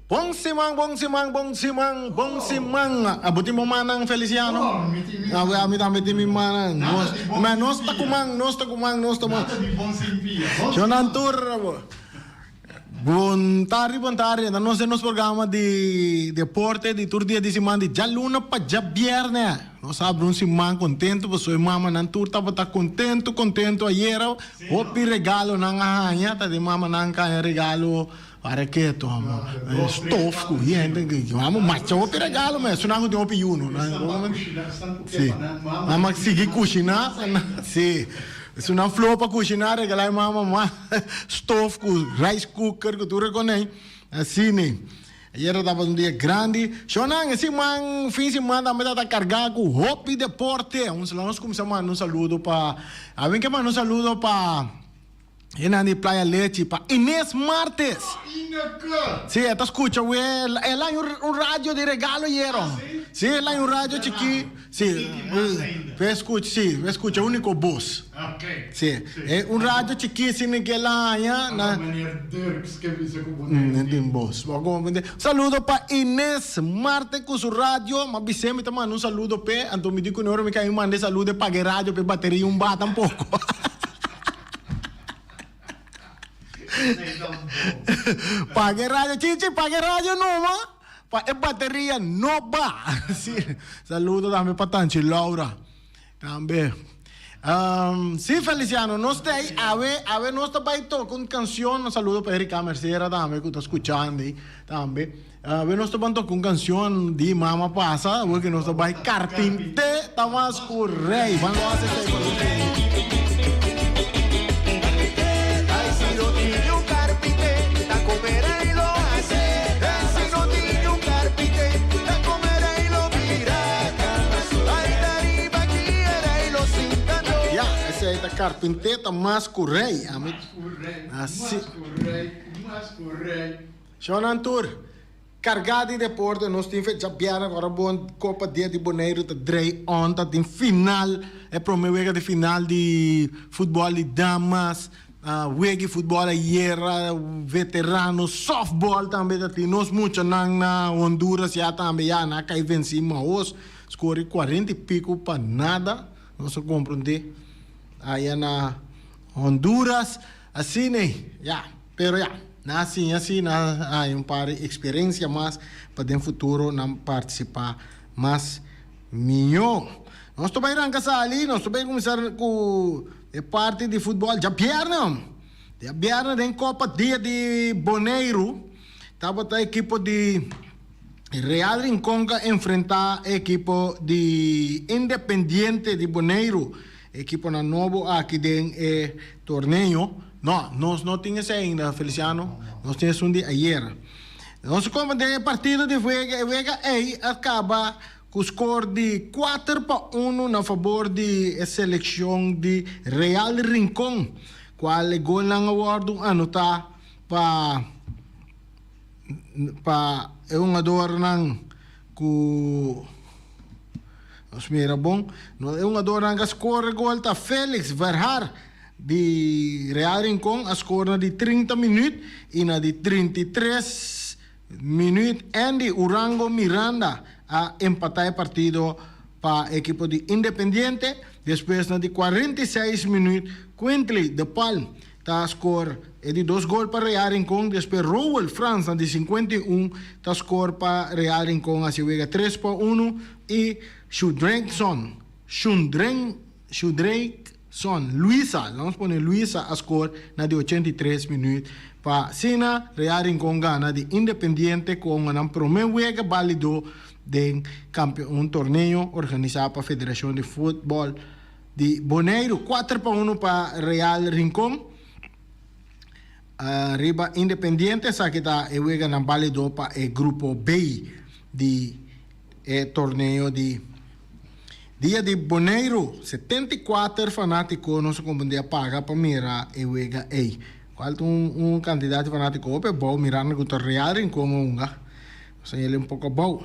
Bon siman, bon siman, bon siman, bon siman. Abo tin bo mannan, Feliciano? Oh, mi tin mi Awe ami tambe tin mi mannan. Nada Nos, di bon ma sin nos ta pia. ku man, nos ta ku man, nos ta man. Nada di bon sin pia. Bon Shonan siman. tur abo. Bon tardi, bon tardi. Ta nos den nos programa di deporte di tur dia di siman di djaluna pa djabierne. Nos a abri un siman contento pasobra e mamanan tur tabata contento, contento ayera. Hopi regalonan a haña, ta di mamanan ka haña regalo para ke toma stof ku yente, mama macha hopi regalo mes, esunnan ku tin hopi yu no. Si, mama sigui kushina, si, esunnan floho pa kushina regala e mama mas stof ku rice cooker ku tur e konei, asina. Ayera tabata un dia grandi. Shownan, e siman, fin siman tambe tabata kargá ku hopi deporte. Un sla nos kuminsá manda un saludo pa, awen ke manda un saludo pa hendenan di Playa Lechi, pa Ines Martes. Ineke! Sí, e ta skucha we, el a haña un radio di regalo ayera. Ah, sí? Sí, el a haña un radio chikí. Sí, Sinti mas ainda. Pe skucha, sí, pe skucha úniko bos. Ok. Sí, e un radio chikí asina ke el a haña na. Ata meneer Dirks ke bisa ku bo no tin tin bos. Bo a komprende. Saludo pa Ines Marte ku su radio. M'a bis'é mi ta manda un saludo p'e, anto mi di ku ora mi kai manda e saludo e paga e radio p'e bateria un baha tampoko. Esei ta bon. Paga e radio, Chichi, paga e radio numa. Pa e bateria no ba. Sí. Saludo tambe pa Tanchi Laura. Tambe. Um, sí, Feliciano, nos ta ahí. Awe, awe nos ta bai toca un canción. Un saludo pa Erika Mercera tambe, ku ta escuchando ahí tambe. Awe nos ta ban toca un canción di Mama Pasa, awe que nos ta bai Carpinte ta mas ku rey. Ban lo hace esei pa los Ya, esei ta Carpinte ta mas ku rey. Ami Asi. Shownan tur. Kargá di deporte nos tin fecha bièrnè ku ora bon Kopa Dia di Boneiru ta drei on ta tin final e prome wega di final di futbòl di damas wega di futbòl ayera veterano sòftbòl tambe ta tin nos muchanan na Honduras ya tambe ya nan a kai vensí mahos skore kuarenta i piku pa nada nos a komprondé aya na Honduras asina ya. Pero ya, nan a siña si, nan a haña un par di eksperensia mas pa den futuro nan partisipá mas mihó. Nos ta bai ranka sali, nos ta bai kuminsá ku e parti di futbòl djabièrnè. Djabièrnè den Kopa Dia di Boneiru tabata ekipo di Real Rincon ka enfrentá e ekipo di Independiente di Boneiru. Ekiponan nobo aki den e torneo. No, nos no tin esei ainda, Feliciano. Nos tin esun di ayer. Nos a den e partido di wega, e wega ei a kaba ku skor di kuater pa unu na fabor di e selekshon di Real Rincon, kual e golnan a wòrdu anotá pa pa e hungadornan ku nos mira bon. E hungadornan ku a skor e gol ta Felix Verhaar di Real Rincon a skor na di 30 minuut i na di 33 minuut Andy Urango Miranda a empatá e partido pa ekipo di Independiente. Despues na di 46 minuut Quintley de Palm ta skor e di dos gol pa Real Rincon, despues Rowell Frans na di 51 ta skor pa Real Rincon hasi wega tres pa unu i Shudrenkson Shundren Shudreikson Luisa, lanos pone Luisa a skor na di 83 minuut pa asina Real Rincon gana di Independiente ku a nan prome wega balido den un torneo organisa pa Federashon di Futbol di Boneiru. 4-1 pa Real Rincon riba Independiente. Esaki ta e weganan balido pa e grupo B di e torneo di Dia di Boneiru. 74 fanátiko nos a komprendé a paga pa mira e wega ei. Kual ta un kantidat di fanátiko hopi abou mirando ku ta Real Rincon a hunga. Nos a yele un poko abou.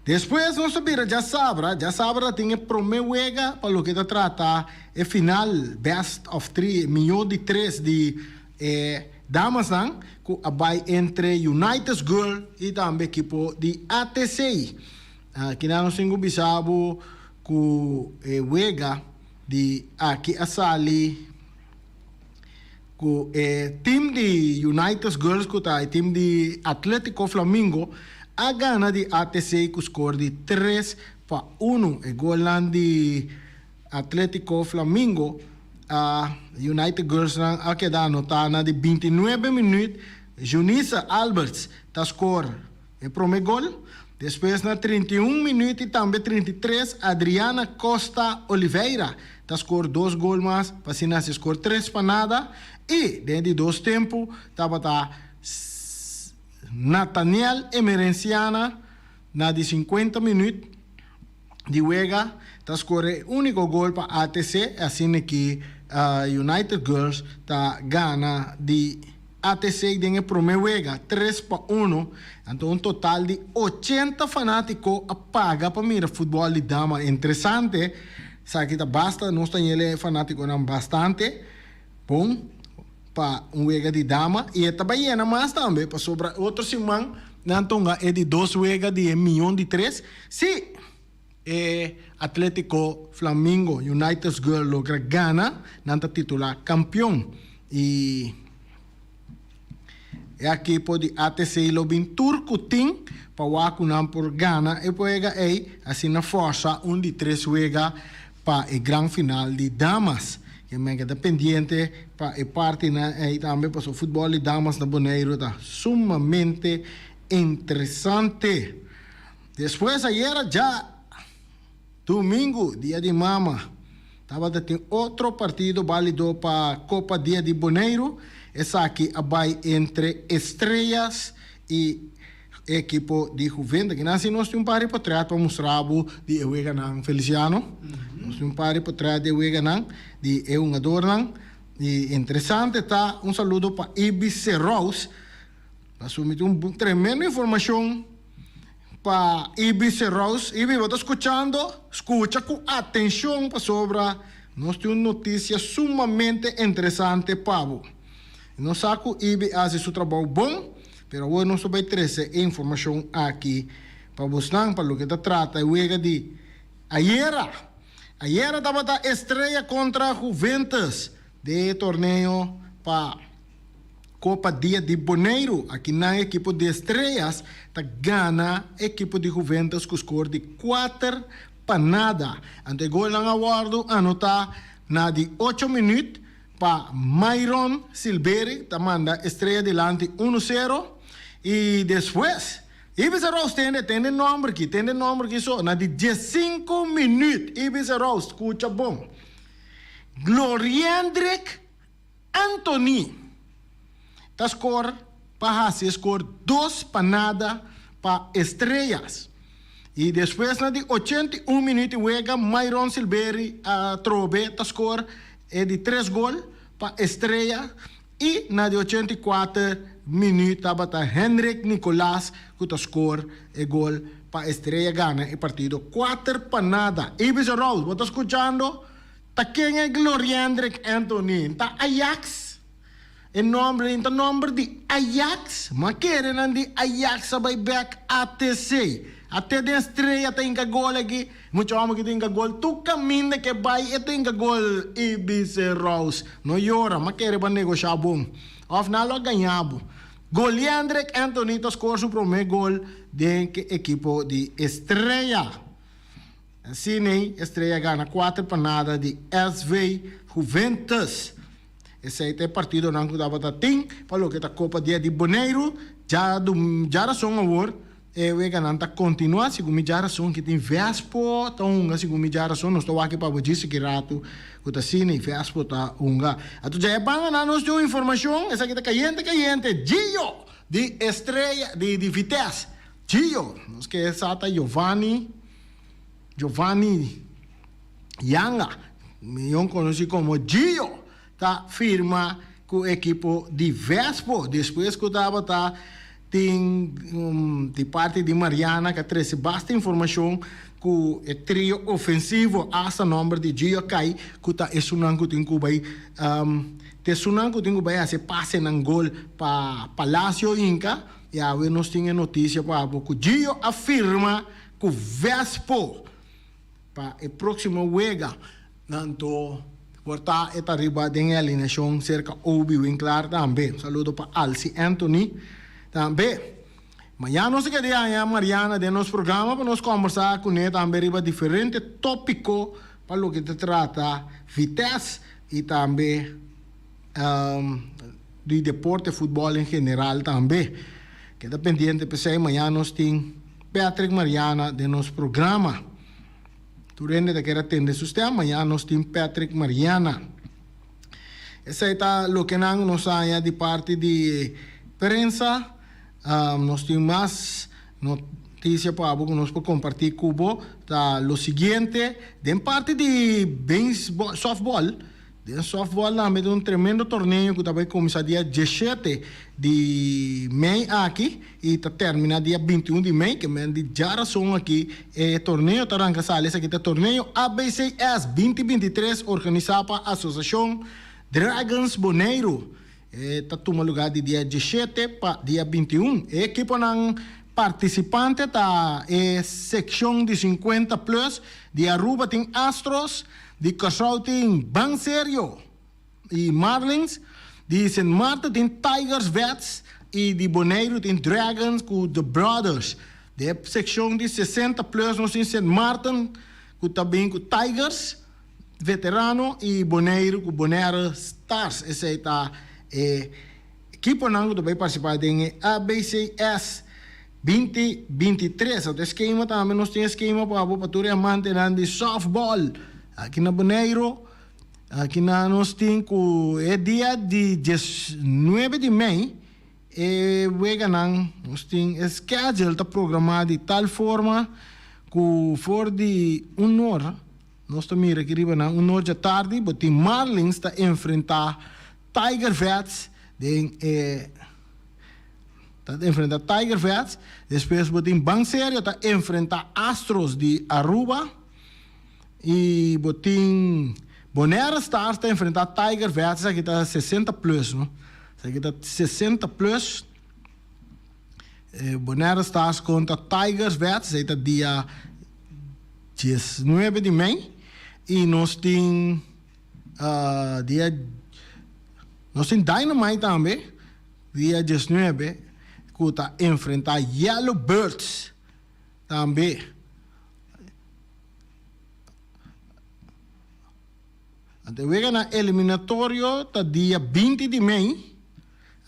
Despues nos ta bira djasabra. Djasabra ta tin e prome wega pa loke ta trata e final best of three, e mihó di tres di e. damasnan ku a bai entre United Girl i tambe ekipo di ATC. Kinan nos tin ku bisa bo ku e wega di aki a sali ku e team di United Girls ku ta e team di Atletico Flamingo a gana di ATC ku skor di 3-1. E golnan di Atletico Flamingo a United Girls nan a keda anota na di 29 minuut. Junisa Alberts ta skor e prome gol. Despues na 31 minuut y tambe 33 Adriana Costa Oliveira ta skor dos gol mas pa asina hasi skor 3-0. Y den di dos tempo tabata Nathaniel Emerenciana na di 50 minuut di wega ta skor e úniko gol pa ATC, asina ku United Girls ta gana di ATC den e promé wega 3-1. Anto un total di 80 fanátiko a paga pa mira futbòl di dama. Interesante, sabe ta basta, nos tin fanátikonan bastante bon pa un wega di dama i ta yena mas tambe pasobra otro siman nan ta hunga e di dos wega di mion di tres. Si e Atletico Flamingo United Girl logra gana, nan ta titulá kampeon i e ekipo di ATC lo bin tur ku tin pa wak ku nan por gana e wega ei asina forsa un di tres wega pa e gran final di damas. Ke men keda pendiente pa e parti nan ei tambe paso futbòl di damas na Boneiru ta sumamente interesante. Despues ayera djadumingu, dia di mama, tabata tin otro partido válido pa Kopa Dia di Boneiru. Esaki a bai entre Estrellas i ekipo di Juventus. Aki si nos tin un par di portrèt pa mustra di e weganan Feliciano. Nos tin un par di portrèt di e weganan, di e hungadónan. I interesante ta un saludo pa Ibi Serous. Asumí un tremendo informashon pa Ibi Serous. Ibi, bo ta skuchando? Skucha ku atenshon pasobra nos tin un notisia sumamente interesante pa bo. Nos sa ku Ibi a hasi su trabou bon, pero awor nos ta bai trese e informashon aki pa bosnan pa loke ta trata e wega di ayera. Ayera tabata Estrella kontra Juventus den e torneo pa Kopa Dia di Boneiru. Aki nan ekipo di Estrellas ta gana ekipo di Juventus ku skor di 4-0. Anto e golnan a wòrdu anotá na di 8 minüt pa Myron Silberi ta manda Estrella dilanti 1-0 i despues Ibi Rose tende tende nòmber aki, tende nòmber aki so na di 15 minüt Ibi Rose skucha bon. Gloriendrik Anthony ta skor pa hasi skor 2-0 pa Estrellas. I despues na di 81 minüt di wega Myron Silberi atrobe ta skor e di tres gol pa Estrella i na di 84 minüt tabata Henrik Nicolas ku ta skor e gol pa Estrella gana e partido 4-0. Ibis Rose, bo ta skuchando? Ta ken e Gloriendrik Anthony? Ta Ajax? E nòmber ei ta nòmber di Ajax? Ma kere nan di Ajax a bai bèk ATC. Ate den Estrella ta hinka gol aki. Mucha hòmber ki ta hinka gol tur kaminda ke bai e ta hinka gol. Ibis Rose, no yora, ma kere bo a negoshá bon. Òf nan lo a gaña bo. Goliendrik Anthony ta skor su promé gol den ke ekipo di Estrella. Asina Estrella gana 4-0 di SV Juventus. Esei ta e partidonan ku tabata tin pa loke ta Kopa Dia di Boneiru. Djarason awor e weganan ta kontinuá. Segun mi djarason ki tin Vespo ta hunga. Segun mi djarason nos ta wak pa bo djis ki ratu ku ta asina i Vespo ta hunga. Anto dja e bandanan nos tin un informashon. Esaki ta kayente kayente. Gio di Estrella di di Vitesse. Gio nos ke sa ta Giovanni Giovanni Yanga, mihó konosí komo Gio, ta firma ku ekipo di Vespo despues ku tabata Tin di parti di Mariana ku a trese basta informashon ku e trio ofensivo hasta nòmber di Gio Kai ku ta esunnan ku tin ku bai ta esunnan ku tin ku bai hasi e pasenan gol pa Palacio Inca i awe nos tin e notisia pa bo ku Gio a firma ku Vespo pa e próksimo wega. Anto por ta e ta riba den e alineashon serka Obi Winklaar tambe. Un saludo pa Alcy Anthony tambe. Mañana nos ta keda haña Mariana den nos programa pa nos kombersá kuné tambe riba diferente tópiko pa loke ta trata Vitesse i tambe di deporte futbòl en general tambe. Keda pendiente p'esei mañana nos tin Patrick Mariana den nos programa. Tur hende ta kier a tende su stem, mañana nos tin Patrick Mariana. Esei ta loke nan nos haña di parti di prensa. Nos tin mas notisia pa bo ku nos por kompartí ku bo. Ta lo siguiente, den parti di beisbòl, sòftbòl, Den softball tambe tin un tremendo torneo cu ta bay cuminsa dia diesshete di mei aki y ta termina dia bintiun di mei, ke men di djarason aki e torneo ta ranca sali. Esaki ta torneo ABCS binti 23 organisa pa Asociacion Dragons Boneiru. E ta tuma lugar di dia diesshete pa dia 21. E ekiponan participante ta e seccion di 50 plus di Aruba tin Astros, Di Kòrsou tin Ban Serio i Marlins, di Sint Maarten tin Tigers Vets i di Boneiru tin Dragons ku The Brothers. Den e sekshon di 60 plus nos tin Sint Maarten ku ta bin ku Tigers Veterano i Boneiru ku Bonaire Stars. Esei ta e ekiponan ku ta bai partisipá den e ABCS 2023. Anto e skema tambe nos tin e skema pa bo pa tur e amantenan di softball aki na Boneiru. Aki na nos tin ku e dia di 19 di mei e weganan nos tin e schedule ta programa di tal forma ku for di un or nos ta mira aki riba nan un or djatardi bo tin Marlins ta enfrenta Tiger Vets den e Ta enfrenta Tiger Vets, despues bo tin Ban Serio ta enfrenta Astros di Aruba y bo tin Bonaire Stars ta enfrenta Tiger Vets, esaki ta 60 plus no, esaki ta 60 plus, Bonaire Stars contra Tigers Vets, esaki ta dia 19 di mei y nos tin dia, nos tin Dynamite tambe. Dia 19 ku ta enfrentá Yellow Birds tambe. Anto e weganan eliminatorio ta dia 20 di mei.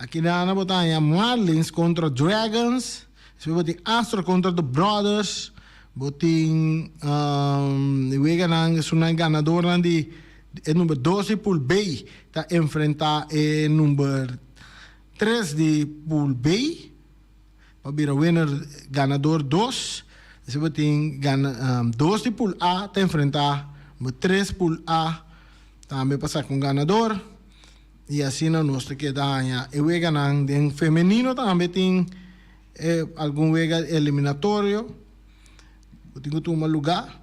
Aki nan bo ta haña Marlins kontra Dragons, despues bo tin Astro kontra The Brothers, bo tin e weganan esunnan ganadornan di E number dos di pool B ta enfrenta e number tres di pool B pa bira winner ganador dos. Despues bo tin dos di pool A ta enfrenta number tres pool A tambe pa saca un ganador. Y asina nos ta keda haña e weganan. Den femenino tambe tin algun wega eliminatorio. Ku tin ku tuma lugá.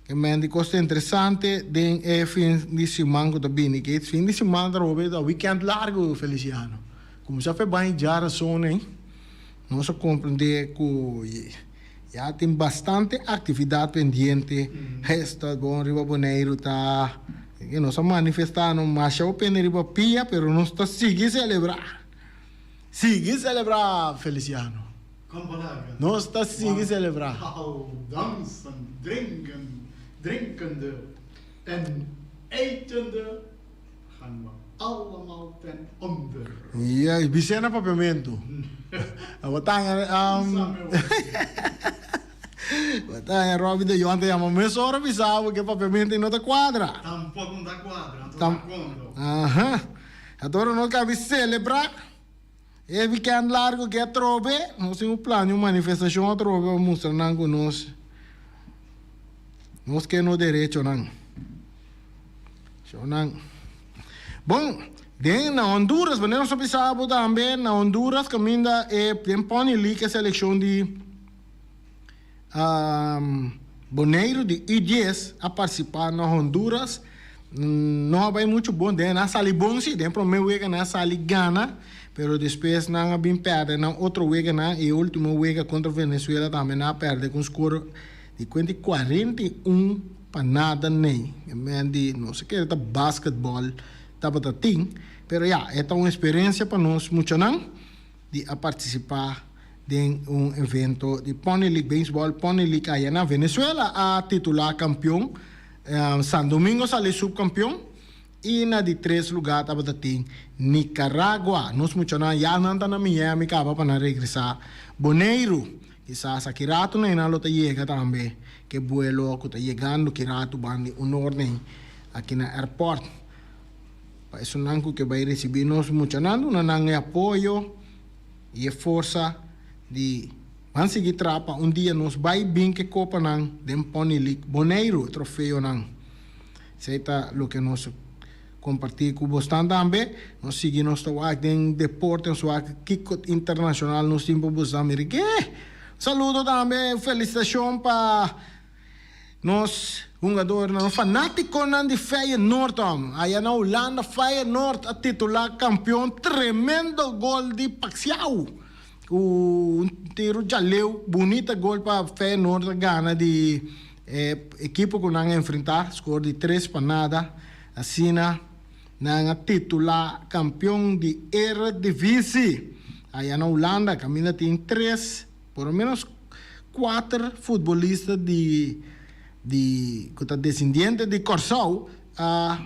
E men di kos ta interesante den e fin di siman ku ta bini. Ke fin di siman ta robe ta weekend largu, Feliciano. Kuminsá fe baña djarason ei, nos a komprendé ku ya tin bastante aktividat pendiente. Esta bon riba Boneiru ta nos a manifestá no masha opende riba pia, pero nos ta sigui selebrá. Sigui selebrá, Feliciano. Nos ta sigui selebrá. Al dansen, drinken, drinkende en etende gaan we allemaal ten onder. Juist, bis'é na papiamentu. Bo ta haña, bo ta haña Robby de Jong ta yama mesora bisa bo ke papiamentu ei no ta kuadra. Tampoko no ta kuadra, anto ta kondo. Aha, anto nos kabi selebrá. E weekend largo ke atrobe nos tin un plan di un manifestacion atrobe pa mustra nan cu nos nos ke nos derechonan. Shonan. Bon, Den na Honduras, manera nos a bisa bo tambe, na Honduras kaminda e den Pony League e selekshon di Boneiru di U dies a partisipá na Honduras. No a bai muchu bon, den nan a sali bon si, den promé wega nan a sali gana, pero despues nan a bin pèrdè nan otro weganan i e último wega kontra Venezuela tambe nan a pèrdè ku un skor di kuenta i 41 pa nada nei. E men di no se kere ta basketball tabata tin, pero ya, e ta un experiencia pa nos muchanan di a participa den un evento di Pony League Baseball. Pony League aya na Venezuela a titula campeon, San Domingo sali subcampeon y na di tres lugar tabata tin Nicaragua. Nos muchanan ya nan ta na Miami caba pa nan regresa Boneiru. Kisas aki ratu nan lo ta yega tambe ke buelo ku ta yegando ki ratu ban di un orden aki na airport. Pa esunnan ku ke bai risibí nos muchanan duna nan e apoyo i e forsa di ban sigui traha pa un dia nos bai bin ke kopanan den Pony League Boneiru, e trofeonan. Esei ta loke nos Comparti cu bosnan tambe. Nos sigui nos ta wak den deporte, nos wak kico internacional nos tin pa bosnan mira ke. Saludo tambe, felicitacion pa nos hungadornan, nos fanaticonan di Feyenoord. Aya na Hulanda Feyenoord a titula campeon, tremendo gol di Paxiao cu un tiro djaleu, bunita gol pa Feyenoord a gana di e ekipo cu nan a enfrenta, score di 3-0. Asina nan a titulá kampion di Eredivisie. Aya na Hulanda kaminda tin tres, por lo menos kuater futbolista di di ku ta desendiente di Kòrsou a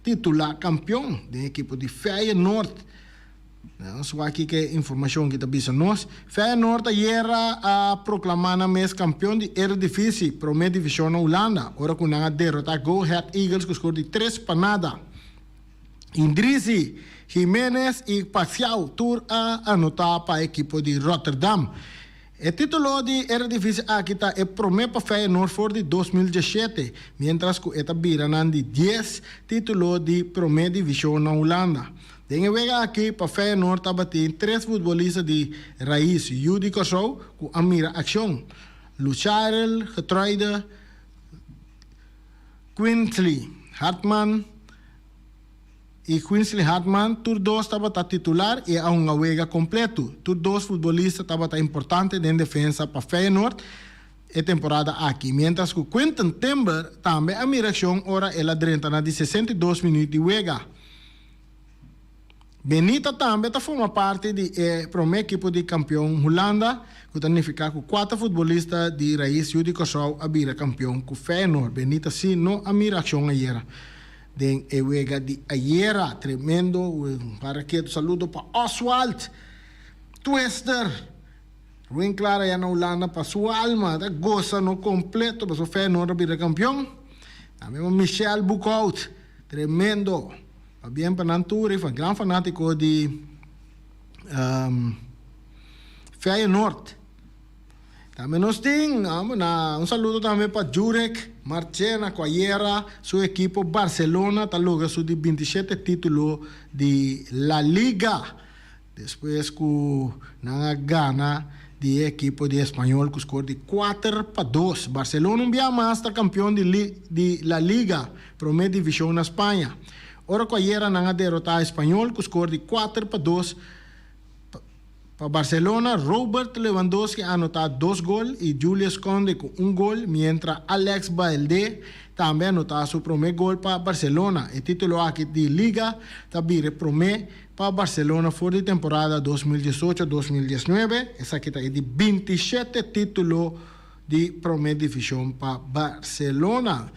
titulá kampion den ekipo di Feyenoord. Nos wak kiko e informashon ki ta bisa nos. Feyenoord ayera a proklamá nan mes kampion di Eredivisie, promé divishon na Hulanda, ora ku nan a derotá Go Ahead Eagles ku skor di 3-0. Indrisi, Jiménez i Paxiao tur a anotá pa ekipo di Rotterdam. E título di Eredivisie aki ta e promé pa Feyenoord for di 2017, miéntras ku e ta bira nan di dies título di promé divishon na Hulanda. Den e wega aki pa Feyenoord tabatin tres futbolista di rais yu di Kòrsou ku a mira akshon, Lutsharel Getruide, Quinsley Hartman i Quinsley Hartman. Tur dos tabata titular i a hunga wega kompletu. Tur dos futbolista tabata importante den defensa pa Feyenoord e temporada aki, miéntras ku Quinten Timber tambe a mira akshon ora el a drenta na di 62 minüt di wega. Benita tambe ta forma parti di e promé ekipo di kampion Hulanda, ku ta nifiká ku kuater futbolista di rais yu di Kòrsou a bira kampion ku Feyenoord. Benita sí no a mira akshon ayera den e wega di ayera. Tremendo para ketu saludo pa Oswald Twister Winklar aya na Hulanda pa su alma ta gosa no kompleto pasobra Feyenoord a bira kampion. Tambe pa Michel Boekhout. Tremendo! Pabien pa nan tur y gran fanatico di Feyenoord. Tambe nos tin na un saludo tambe pa Jurek Marchena cu ayera su ekipo Barcelona ta logra su di 27 titulo di La Liga. Despues ku nan a gana di e ekipo di Espanyol ku skor di 4-2. Barcelona un bia mas ta kampion di di La Liga, promé divishon na Spaña. Ora ku ayera nan a derotá Espanyol ku skor di 4-2. Pa Barcelona, Robert Lewandowski a anotá dos gol i Julius Kounde ku un gol, mientra Alex Balde tambe a anotá su promé gol pa Barcelona. E título aki di Liga ta bira e promé Pa Barcelona for di temporada 2018 2019, esaki ta e di 27 título di promé divishon pa Barcelona.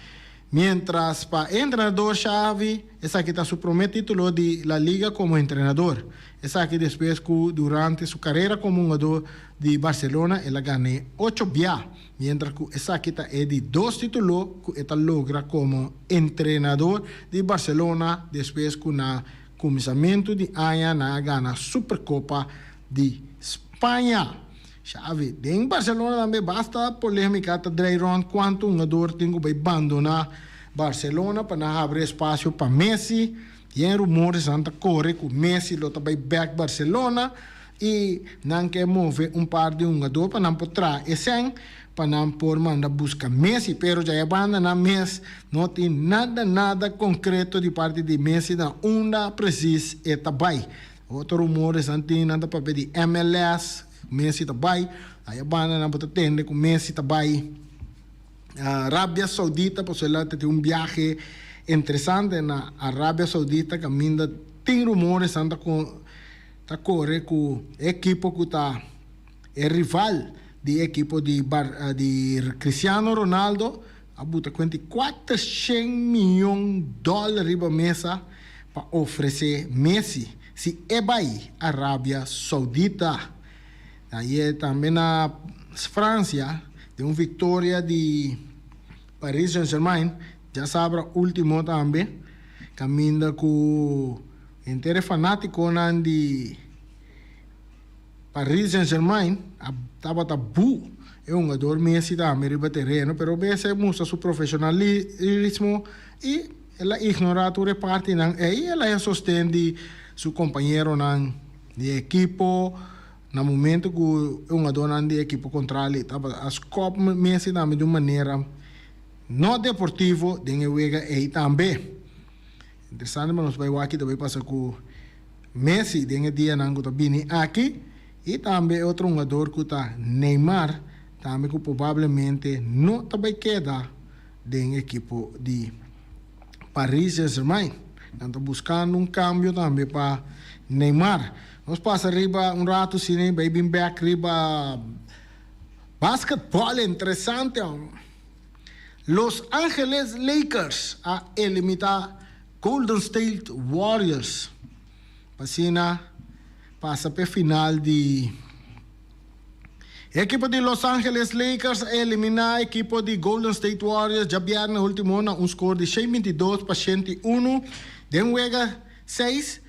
Mientras pa e entrenador Xavi, esaki ta su promé título di La Liga komo entrenador. Esaki despues ku durante su karera komo hungador di Barcelona el a gan'é ocho bia, mientras ku esaki ta e di dos título ku e ta logra komo entrenador di Barcelona despues ku na Kuminsamentu di aña nan a gana Superkopa di Spaña. Xavi, den Barcelona tambe basta polémika ta drei rònt kuantu hungador tin ku bai bandoná Barcelona pa nan habri espasio pa Messi. Yen rumores nan ta kore ku Messi lo ta bai bèk Barcelona i nan ke move un par di hungadó pa nan por traha e sèn pa nan por manda buska Messi, pero djaya banda nan mes no tin nada nada konkreto di parti di Messi na unda presis e ta bai. Otro rumores nan tin nan ta papia di MLS, Messi ta bai, aya banda nan por ta tende ku Messi ta bai Arabia Saudita pasobra el a ta tin un biahe interesante na Arabia Saudita kaminda tin rumores nan ta ta kore ku e ekipo ku ta e rival di e ekipo di di Cristiano Ronaldo a buta kuenta i kuatershen miyon dòler riba mesa pa ofresé Messi si e bai Arabia Saudita. Ayer tambe na Francia den un victoria di Paris Saint Germain djasabra ultimo tambe caminda cu henter e fanaticonan di Paris Saint Germain a tabata bu e hungador Messi tambe riba tereno pero Messi a mustra su profesionalismo y el a ignora tur e partinan ey el a sosten di su compañeronan di ekipo. Na momento ku e hungadónan di ekipo kontrali tabata a skòp Messi tambe di un manera no deportivo den e wega ei tambe. Interesante pa nos bai wak ki ta bai pasa ku Messi den e dianan ku ta bini aki i tambe e otro hungador ku ta Neymar tambe ku probablemente no ta bai keda den ekipo di Paris Saint-Germain. Nan ta buskando un kambio tambe pa Neymar. Nos pasa riba un ratu asina bai bin bek riba basketball interesante. Los Angeles Lakers a elimita Golden State Warriors pa asina pasa p'e final di E ekipo di Los Angeles Lakers a eliminá ekipo di Golden State Warriors djabièrnè último na un skor di 122 pa 101 den wega seis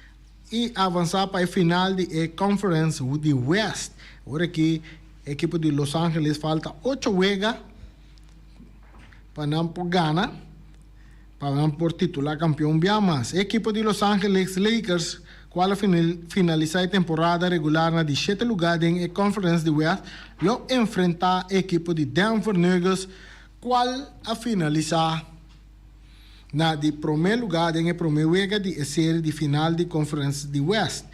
i avansá pa e final di e Conference di West. Ora aki ekipo di Los Angeles falta ocho wega pa nan por gana, pa nan por titulá kampion bia mas. E ekipo di Los Angeles Lakers kual a finalisá e temporada regular na di shete lugá den e Conference di West, lo enfrentá e ekipo di Denver Nuggets kual a finalisá na di promé lugá den e promé wega di e seri di final di Conference di West.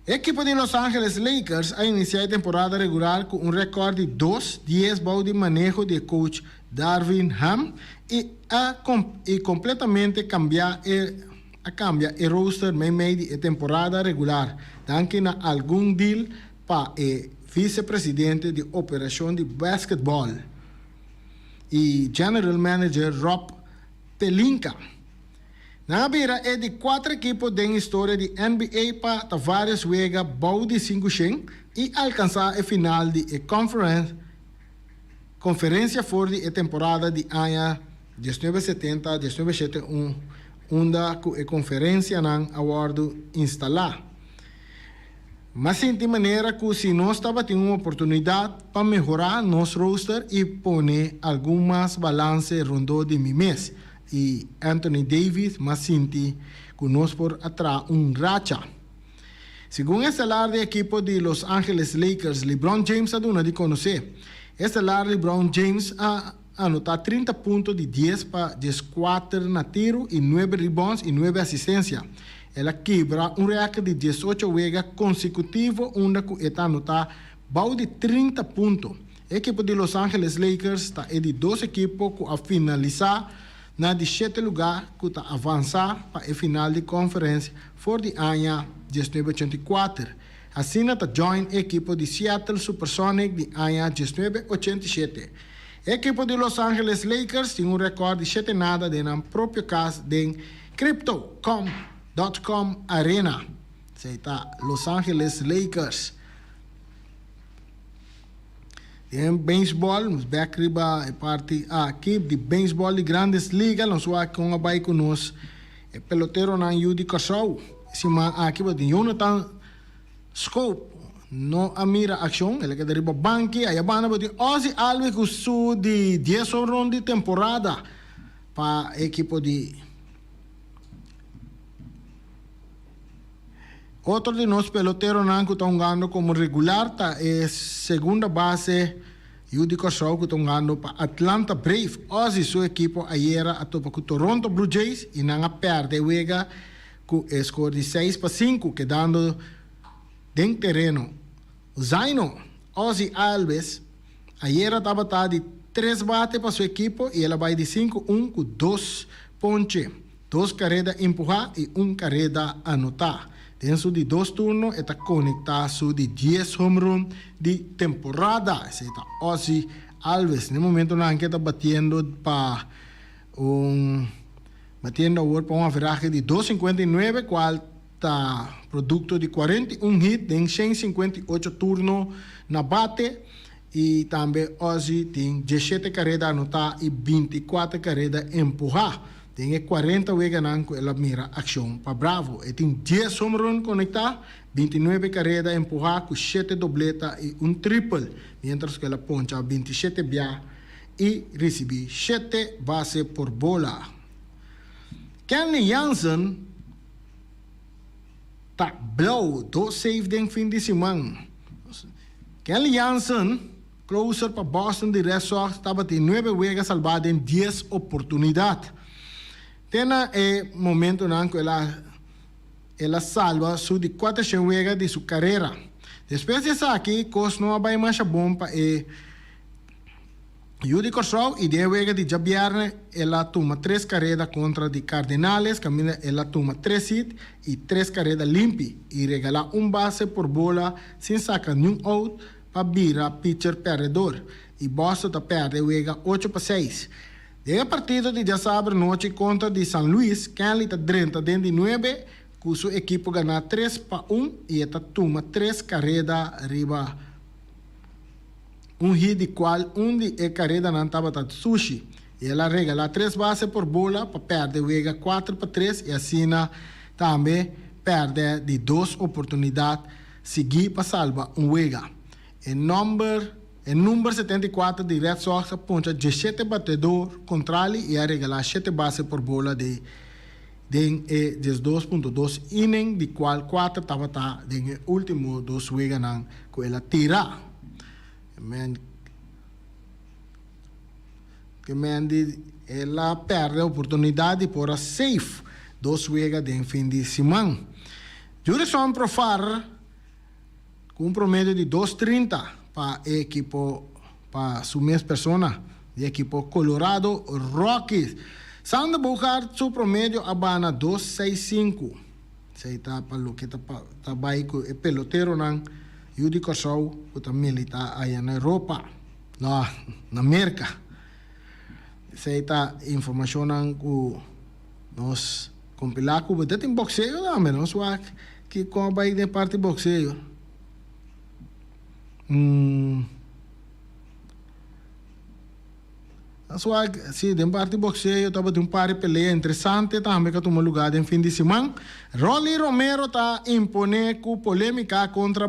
E ekipo di Los Angeles Lakers a inisiá e temporada regular ku un rekòrt di dos, dies bou di maneho di e coach Darvin Ham i a i kompletamente kambiá e a kambia e roster meimei di e temporada regular danki na algun deal pa e visepresidente di operashon di basketball i general manager Rob Pelinka. Nan a bira e di kuater ekipo den historia di NBA pa ta vários wega bou di 500 i alkansá e final di e conference konferensia for di e temporada di aña 1970, 1971 unda ku e konferensianan a wòrdu instalá. M'a sinti manera ku si nos tabatin un oportunidat pa mehorá nos roster i pone algun mas balanse rondó di mi mes i Anthony Davis m'a sinti ku nos por a traha un racha. Segun e estelar di ekipo di Los Angeles Lakers LeBron James a duna di konosé, e estelar LeBron James a anotá 30 punto di dies pa 14 na tiru i nuebe rebounds i nuebe asistensia. El a kibra un rèkòrt di 18 wega konsekutivo unda ku e ta anotá bou di 30 punto. E ekipo di Los Angeles Lakers ta e di dos ekipo ku a finalisá na di shete lugá ku ta avansá pa e final di conference for di aña 1984. Asina ta join e ekipo di Seattle Supersonic di aña 1987. E ekipo di Los Angeles Lakers tin un rekòrt di shete nada den nan propio kas den Crypto.com Arena. Esei ta Los Angeles Lakers. Den beisbòl, nos bèk riba e parti aki di beisbòl di Grandes Liga, nos wak kon a bai ku nos e peloteronan yu di Kòrsou. E siman aki bo tin Jonathan Schoop no a mira akshon, el a keda riba banki. Aya banda bo tin Ozzie Albies ku su di dies honron di temporada pa e ekipo di. Otro di nos peloteronan ku ta hungando komo regular ta e segunda base yu di Kòrsou ku ta hungando pa Atlanta Brave. Ozzie su ekipo ayera a topa ku Toronto Blue Jays i nan a pèrdè e wega ku e skor di 6-5 kedando den tereno. Zaino Ozzie Albies ayera tabata di tres bate pa su ekipo i el a bai di 5-1 ku dos ponche. Dos kareda empuhá i un kareda anotá. Den su di dos turno e ta konektá su di dies homerun di temporada. Esei ta Ozzie Albies. Na e momentonan ke ta batiendo pa un batiendo awor pa un averahe di 2.59 kual ta produkto di 41 hit den 158 turno na bate i tambe Ozzie tin 17 kareda anotá i 24 kareda empuhá. Den e 40 weganan ku el a mira akshon pa Bravo, e tin 10 home run konektá, 29 kareda empuhá ku shete dobleta i un tripel, miéntras ku el a poncha 27 bia i risibí shete base por bola. Kenley Jansen ta blou dos save den fin di siman. Kenley Jansen, closer pa Boston di Red Sox, tabatin nuebe wega salbá den 10 oportunidat. Te na e momentonan ku el a el a salba su di kuatershen wega di su karera. Despues di esaki, kos no a bai masha bon pa e yu di Kòrsou i den e wega di djabièrnè el a tuma tres kareda kontra di Cardenales kaminda el a tuma tres hit i tres kareda limpi i regalá un base por bola sin saka niun out pa bira pitcher pèrdedor i Boston ta pèrdè e wega 8-6. Den e partido di djasabra nochi kontra di San Luis, Kenley ta drenta den di nuebe ku su ekipo ganá 3-1 i e ta tuma tres kareda riba un hit di kual un di e karedanan tabata sushi i el a regalá tres base por bola pa pèrdè wega 4-3 i asina tambe pèrdè di dos oportunidat siguí pa salba un wega. E nòmber e number 74 di Red Sox a poncha 17 batedor kontrali i a regalá shete base por bola di den e 12.2 inning di kual kuater tabata den e último dos weganan ku el a tira. Men ke men di el a pèrdè oportunidat di por a safe dos wega den fin di siman. Jurison Profar ku un promedio di 2.30 pa e ekipo pa su mes persona di ekipo Colorado Rockies. Sander Bogaerts su promedio a bana 2.65. Esei ta pa loke ta ta bai ku e peloteronan yu di Kòrsou ku ta militá aya na Europa, no, na Merka. Esei ta informashonnan ku nos kompilá ku bo. Ta tin bokseo tambe, nos wak kiko a bai den parti bokseo. Nos wak, si, den parti bokseo tabatin un par di pelea interesante tambe ku a tuma lugá den fin di siman. Rolly Romero ta imponé ku polémika kontra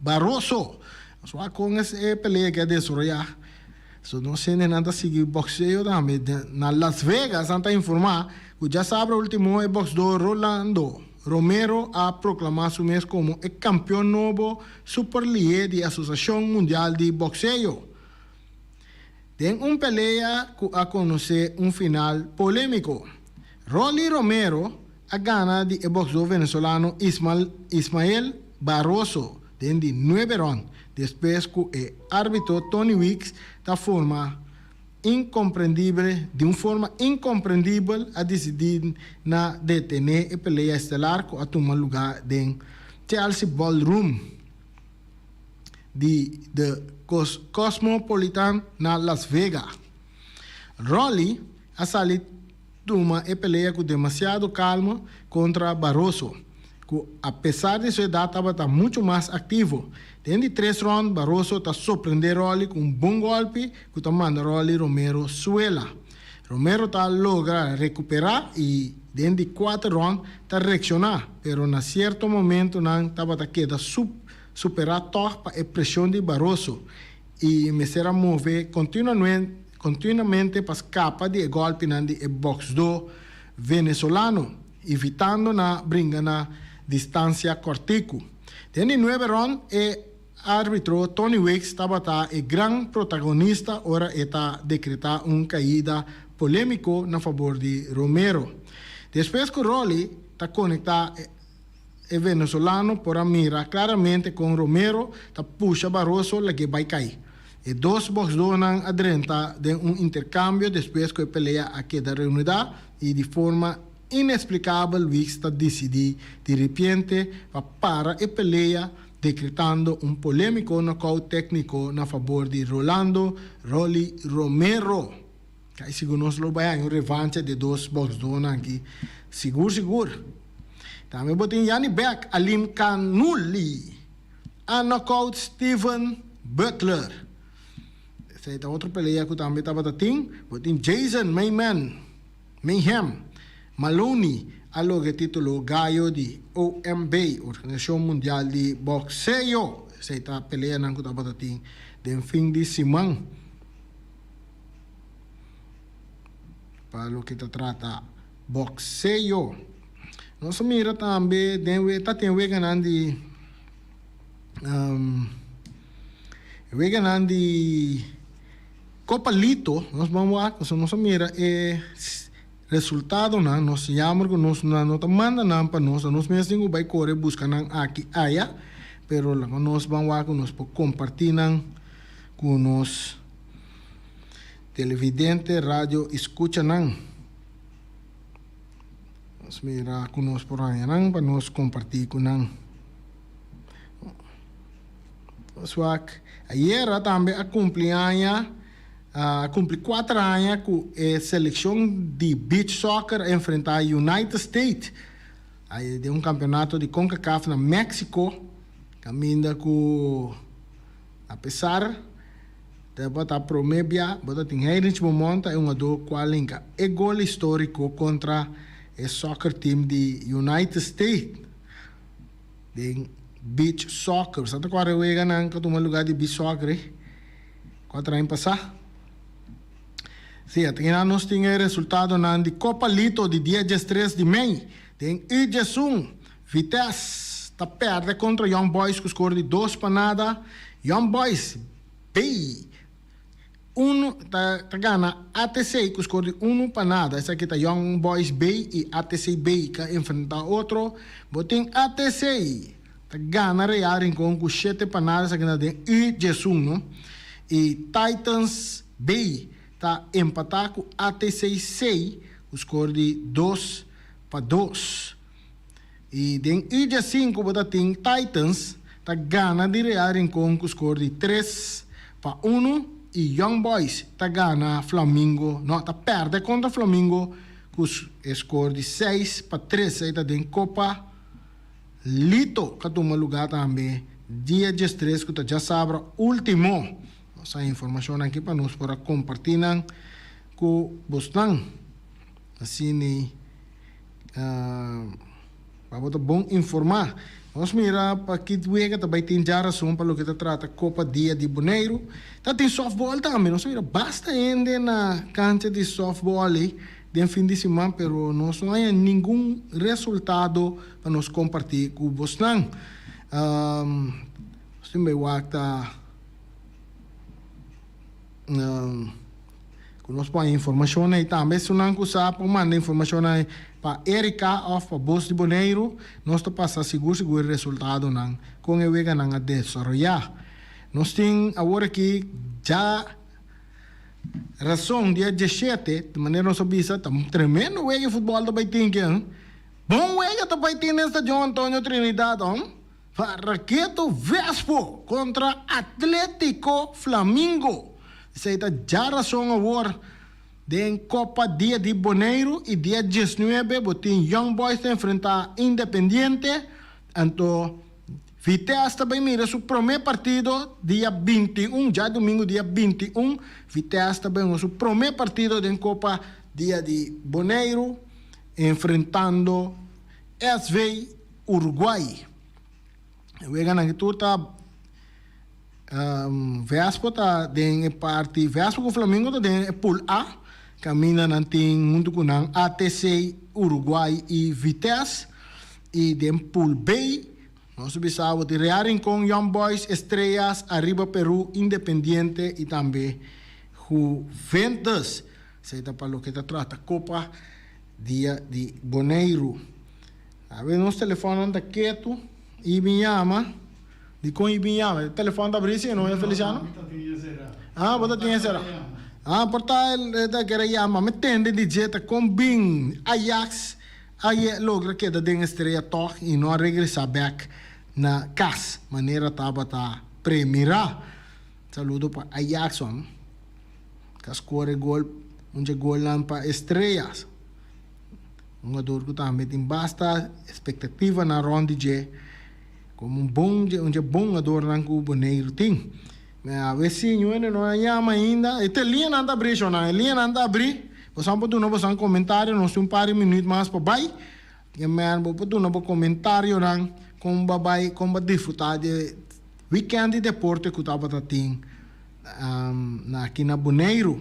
Barroso. Nos wak kon e pelea ke a desaroyá. So nos hendenan ta sigui bokseo tambe. Na Las Vegas nan ta informá ku djasabra último e boksdó Rolando Romero a proklamá su mes komo e kampeon nobo superlihe di Asosiashon Mundial di Bokseo. Den un pelea ku a konosé un final polémiko, Rolly Romero a gana di e boksdó venezolano Ismael Barroso den di nuebe rònt, despues ku e árbitro Tony Weeks ta forma inkomprendibel di un forma inkomprendibel a disidí na detené e pelea estelar ku a tuma lugá den Chelsea Ballroom di The Cosmopolitan na Las Vegas. Rolly a sali tuma e pelea ku demasiado kalma kontra Barroso, ku apesar di su edat tabata muchu mas aktivo. Den di tres rònt Barroso ta sorprendé Rolly ku un bon gòlpi ku ta manda Rolly Romero suela. Romero ta logra rekuperá i den di kuater rònt ta reakshoná, pero na sierto momentunan tabata keda superá tòg pa e preshon di Barroso i mester a move kontinuamente pa skapa di e gòlpinan di e bòksdó venezolano, evitando na bringa na distansia kòrtiku. Den di nuebe rònt e árbitro Tony Wicks tabata e gran protagonista ora e ta dekretá un kaida polémiko na fabor di Romero. Despues ku Rolly ta konektá e venezolano por a mira klaramente kon Romero ta pusha Barroso lag'é bai kai. E dos bòksdónan a drenta den un interkambio despues ku e pelea a keda reunidá i di forma ineksplikabel Wicks ta disidí di ripiente pa para e pelea dekretando un polémiko nòkout tékniko na fabor di Rolando Rolly Romero. Kai sigur nos lo bai haña un revancha di e dos bòksdónan aki sigur sigur. Tambe bo tin Yanni Beck, Alim Kanuli a nòkout Steven Butler. Esei ta otro pelea ku tambe tabata tin. Bo tin Jason Mayman, Mayhem, Maloney a logra e título Gallo di OMB, Organisashon Mundial di Bòkseo. Esei ta peleanan ku tabata tin den fin di siman pa loke ta trata bòkseo. Nos a mira tambe den we ta tin weganan di weganan di Copa Lito nos ban wak pasobra nos a mira e resultadonan nos jammer ku nos nan no ta manda nan pa nos nos mes tin ku bai kore buska nan aki aya pero laga nos ban wak ku nos por komparti nan ku nos televidente radio escuchanan. Nos mira ku nos por haña nan pa nos kompartí ku nan. Nos wak ayera tambe a kumpli aña, a kumpli kuater aña ku e selekshon di beach soccer a enfrentá United States den un kampeonato di Concacaf na Mexico kaminda ku apesar Tabata prome bia bo ta tin Heinrich Beaumont ta e hungador cu a linka e gol historico contra e soccer team di United States den beach soccer. Sa ta cua reweganan cu a tuma lugar di beach soccer ey cuatro aña pasa. Si, a tin nos tin e resultadonan di Copa Lito di dia diestres di mei den U diesun. Vitesse ta perde contra Young Boys cu score di dos pa nada. Young Boys bay uno ta ta gana ATC cu score di uno pa nada. Esaki ta Young Boys bay y ATC bay ca enfrenta otro. Bo tin ATC ta gana Real Rincon cu shete pa nada. Esaki ta den U diesun no. Y Titans bay ta empata cu ATC C cu score di dos pa dos. I den Ija sinku bo ta tin Titans ta gana di Real Rincon ku skor di tres pa unu i Young Boys ta gana Flamingo, no, ta pèrdè kontra Flamingo ku e skor di seis pa tres. Esei ta den Kopa Lito ka tuma lugá tambe dia diestres ku ta djasabra último. Nos a informashonnan aki pa nos por a kompartí nan ku bosnan. Asina Pa bo ta bon informá. Nos mira pa ki wega ta bai tin djarason pa loke ta trata Kopa Dia di Boneiru. Ta tin sòftbòl tambe. Nos a mira basta hende na kancha di sòftbòl ei den fin di siman pero nos no haña ningun resultado pa nos kompartí ku bosnan. Nos tin bai wak ta. Ku nos pon e informashon ei tambe. Esunnan ku sa por manda informashon ei pa Erika òf pa Bos di Boneiru. Nos ta pasa sigur sigur e resultadonan kon e weganan a desaroyá. Nos tin awor aki dja rason dia dieshete, di manera nos a bisa ta un tremendo wega e futbòl ta bai tin ken. Bon wega ta bai tin den stadion Antonio Trinidad hòm. Raketo Vespo kontra Atletico Flamingo. Esei ta djarason awor den Kopa Dia di Boneiru i dia diesnuebe bo tin Young Boys ta enfrentá Independiente. Anto Vitesse ta bai mira su promé partido dia bintiun, djadumingu dia bintiun Vitesse ta bai hunga su promé partido den Kopa Dia di Boneiru enfrentando SV Uruguay. E weganan aki tur ta Vespo ta den e parti Vespo ku Flamingo ta den e pool A kaminda nan tin huntu ku nan ATC, Uruguay i Vitesse. I den Pool B, nos bisa bo tin Real Rincon, Young Boys, Estrellas, Arriba Peru, Independiente i tambe Juventus. Esei ta pa loke ta trata Kopa Dia di Boneiru. Awe nos telefònnan ta ketu i bin yama. Dikon i bin yama? E telefòn ta abrí si no, e Feliciano? Ah, bo ta tin e será. Ah, por ta e ta kere yama. Mi tende di dje ta kon bin Ajax a logra keda den Estrella tòg i no a regresá bèk na kas manera tabata premirá. Saludo pa Ajax hòm. Ta score gol, un dje golnan pa Estrellas. Un hungador ku tambe tin basta espektativanan rònt di dje komo un bon un dje bon hungadornan ku Boneiru tin. Me awe si ñu hende no a yama ainda. E te liñanan ta abrí shonnan, e liñanan ta abrí. Bosan por duna bosan komentario, nos tin un par di minüt mas pa bai. E men bo por duna bo komentarionan kon bo a bai, kon bo a disfrutá di e wikènt di deporte ku tabata tin na aki na Boneiru.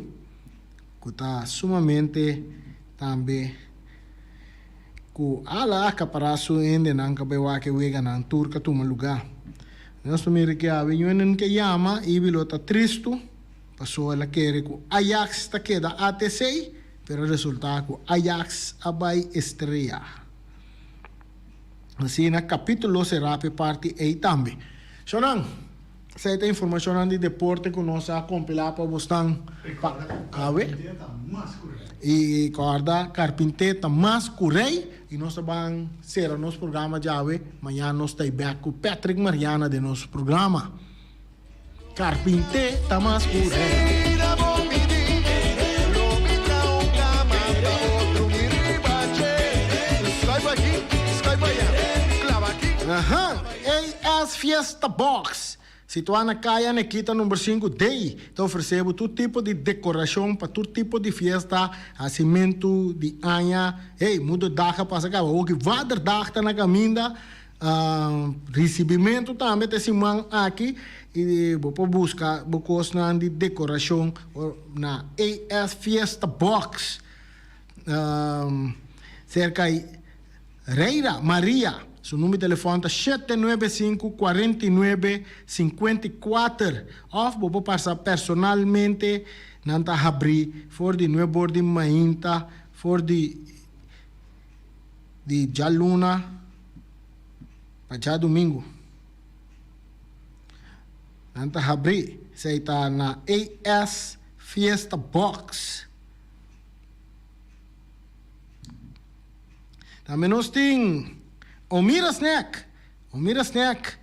Ku ta sumamente tambe ku ala akapará su hendenan ka bai wak e weganan tur ka tuma lugá. Nos ta mira ke awe ñuenan ke yama Ibi lo ta tristu pasobra el a kere ku Ajax ta keda ATC pero a resultá ku Ajax a bai Estrella. Asina kapítulo será p'e parti ei tambe. Shonnan. Esei ta informashonnan di deporte ku nos a kompilá pa bosnan pa awe. I kòrda, karpinté ta mas ku rei. I nos ta ban sera nos programa djawe. Mañana nos ta bèk ku Patrick Mariana den nos programa. Karpinté ta mas ku rei. AS Fiesta Box, situá na Kaya Nekita number sinku D, ta ofresé bo tur tipo di dekorashon pa tur tipo di fiesta, hasimentu di aña, hey, moederdag a pasa kaba, oki vaderdag ta na kaminda, risibimentu tambe ta e siman aki i bo por buska bo kosnan di dekorashon na AS Fiesta Box, serka Reira Maria, su number di telefòn ta 795 49 54 òf bo por pasa personalmente, nan ta habrí for di nuebe or di mainta for di di djaluna pa djadumingu. Nan ta habrí, esei ta na AS Fiesta Box. Tambe nos tin Omira Snack. Omira Snack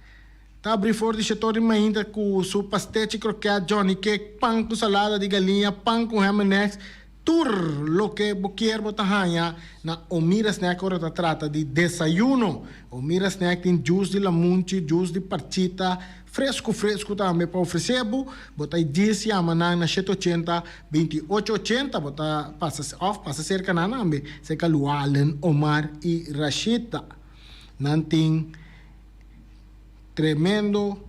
ta abri for di shetor di mainta ku su pastechi, kroket, johnny cake, pan ku salada di galiña, pan ku ham and eggs. Tur loke bo kier bo ta haña na Omira Snack ora ta trata di desayuno. Omira Snack tin juice di lamunchi, juice di parchita, Fresku fresku tambe pa ofresé bo. Bo ta djis yama nan na shete ochenta, binti ocho ochenta. Bo ta pasa òf pasa serka nan tambe, serka Lualen, Omar i Rashita. Nan tin tremendo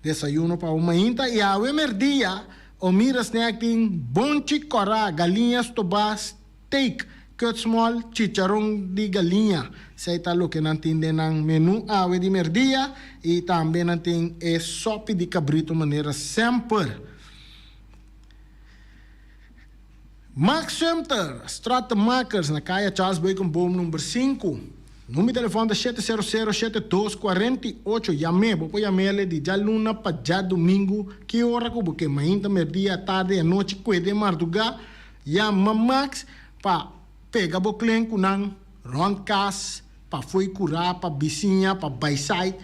desayuno pa bo mainta. I awe merdia, Omira Snack tin bonchi kòrá, galiña stobá, Steak, kutsmol, chicharon di galiña. Esei ta loke nan tin den nan menu awe di merdia i tambe nan tin e sopi di kabritu manera semper. Max Sumter, Stratenmakers na Kaya Charles Beukenboom number sinku. Number di telefòn ta shete sero sero shete dos kuarenta i ocho. Yam'é, bo por yam'é di djaluna pa djadumingu ki ora ku bo ke, mainta, merdia, atardi, anochi, kuede, mardugá. Yama Max pa pega bo klen ku nan rònt kas, pa fo'i kurá, pa bisiña, pa bai sait.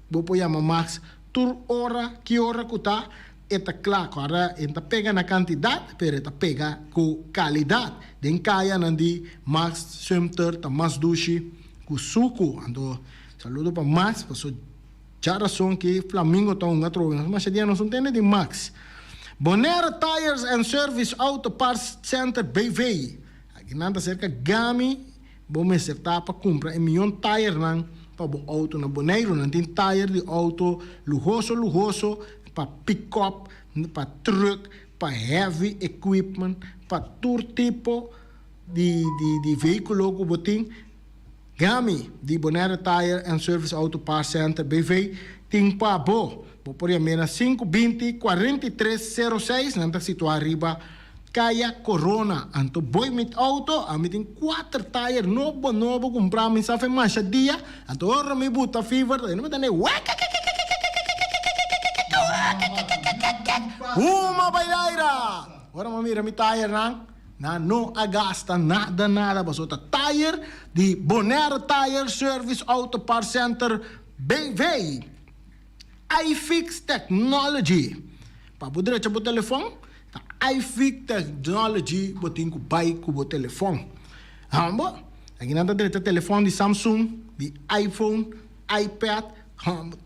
Bo por yama Max tur ora, ki ora ku ta, e ta kla. Kòrda, e no ta pega na kantidat, pero e ta pega ku kalidat. Den kayanan di Max Sumter ta mas dushi ku suku. Anto, saludo pa Max, paso djarason ki Flamingo ta hunga atrobe. Nos masha dia nos no tende di Max. Bonaire Tires and Service Auto Parts Center BV. Aki nan ta serka Gami, bo mester ta pa kumpra e mion tayernan pa bo auto na Boneiru. Nan tin tayer di auto luhoso luhoso pa pick-up, pa truck, pa heavy equipment, pa tur tipo di di di vehículo ku bo tin. Gami di Bonaire Tire and Service Auto Parts Center BV tin pa bo. Bo por yam'é na 520 43 06, nan ta situá riba Kaya Corona. Anto boy mit auto, ami tin kuater tire nobo nobo kumprá mi sa fe masha dia, anto ora mi buta fever ta mi ta ne wekekekekekekekekekekekekekek huma bai laira. Ora mi a mira mi tirenan, Nan no a gasta nada nada pasobra ta tayer di Bonaire Tire Service Auto Parts Center BV. iFix Technology. Pa bo drecha bo telefon, ta iFix Technology bo tin ku bai ku bo telefon. Hambo, aki nan ta drecha telefon di Samsung, di iPhone, iPad,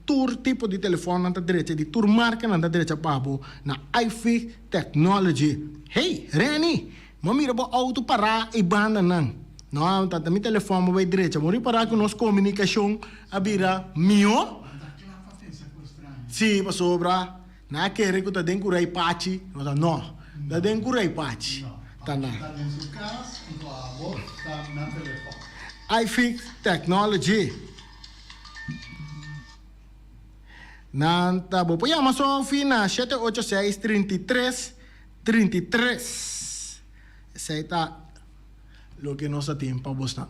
Tur tipo di telefòn nan ta drecha, di tur marka nan ta drecha pa bo na iFix Technology. Hey, Renny, bo a mira bo outo pará ei banda nan. No, ta mi telefòn bo bai drecha. Bo ripará ku nos komunikashon a bira mihó? Nan ta kla pa pensa ku straño. Sí, pasobra nan a kere ku ta den ku Rei Pachi. No ta no, ta den ku Rei Pachi. No, Ta Pachi nan. ta den su kas, anto abo ta na telefòn. iFix Technology. Nan ta bo por yama Sofi na shete ocho seis 33 33. Esei ta loke nos a tin pa bosnan.